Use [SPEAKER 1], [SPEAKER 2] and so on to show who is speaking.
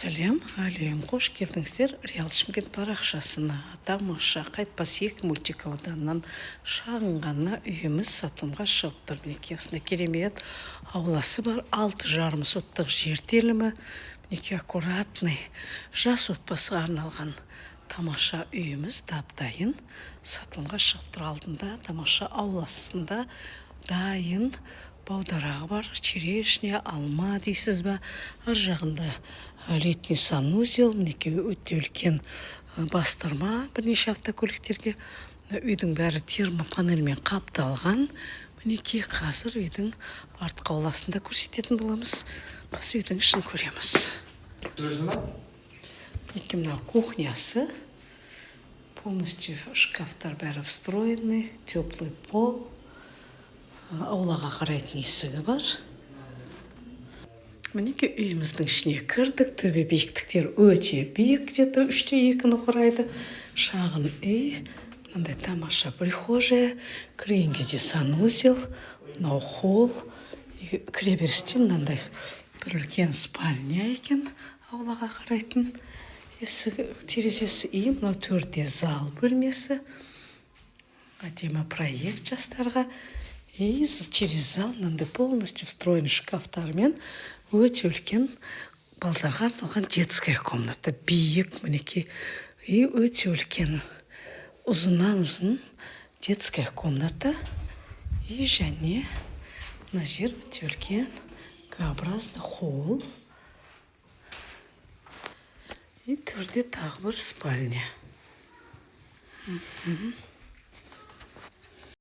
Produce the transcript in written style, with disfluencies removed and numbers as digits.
[SPEAKER 1] Сәлем, әлем! Қош келдіңіздер Реал Шымкент парақшасына. Тамаша, Қайтпас 2 мөлтек ауданынан шағын ғана үйіміз сатылымға шығып тұр. Мінекей, осындай керемет ауласы бар, 6,5 соттық жер телімі. Мінекей, аккуратный, жас отбасыға арналған тамаша үйіміз дап дайын сатылымға шығып тұр. Алдында тамаша ауласында дайын бау-дарағы бар, черешня, алма дейсіз ба. Ар жағында летний санузел. Мінекей, өте үлкен бастырма бірнеше автокөліктерге. Үйдің бәрі термопанельмен қапталған. Мінекей, қазір үйдің артқы ауласын да көрсететін боламыз. Қазір үйдің ішін көреміз. Мінекей, мынау кухнясы, полностью шкафтар бәрі встроенный, теплый пол, аулаға қарайтын есігі бар. Мінекей, үйіміздің ішіне кірдік. Төбе биіктіктері өте биік, где-то 3,2-ні құрайды. Шағын үй. Мынандай тамаша прихожая, кірген кезде санузел, мынау холл. Кіре берісте мынандай бір үлкен спальня екен, аулаға қарайтын есігі, терезесі. И мынау төрде зал бөлмесі, әдемі проект жастарға. И через зал мынандай полностью встроенный шкафтармен өте үлкен балдарға арналған детская комната, биік, мінекей. И өте үлкен, ұзыннан ұзын детская комната. И және мына жер өте үлкен г-образный холл. И төрде тағы бір спальня.